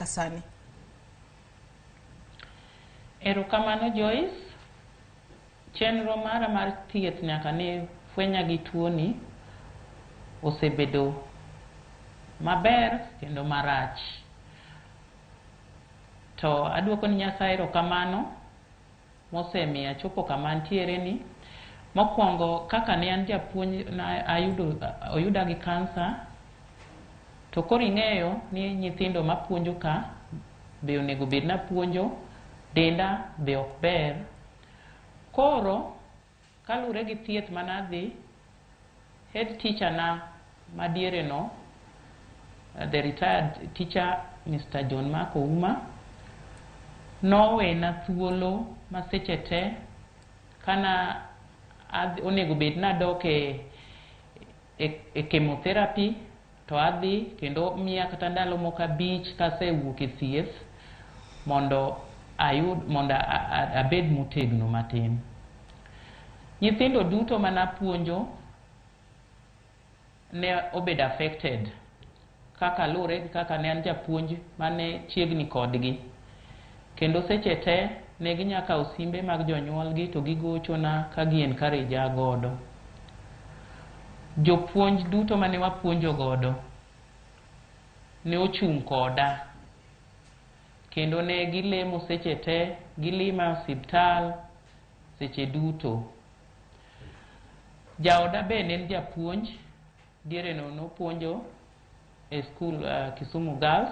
sani? Erokamano, Joyce. Chenro mara mar thieth nyaka ne fwenya gi tuoni osebedo maber kendo marach. To aduoko ni Nyasaye erokamano mosemiyo achopo kama antiere ni. Mokwongo, kaka ne an japuonj, na ayudo oyuda gi kansa, to koro ing'eyo ni nyithindo mapuonjo ka be onego bed napuonjo, denda be ok ber. Koro kaluwore gi thieth manadhi, head teacher na madiere no, the retired teacher Mr. John Mark Ouma, nowena thuolo ma seche te kana onego bed nadok e chemotherapy to adhi, kendo miya kata ndalo moko 5 kasewuok e thieth mondo ayud mondo abed motegno matin. Nyithindo duto manapuonjo ne obedo affected kaka luwore gi kaka ne an japuonj mane chiegni kodgi, kendo seche te ne ginya kawo simbe mag jonyuolgi to gigochona ka gi encourage a godo. Jopuonj duto mane wapuonjo godo ne ochung' koda kendo ne gilemo seche te, gilima e osiptal seche duto. Jaoda be ne en japuonj, diere no nopuonjo e skul Kisumu Girls.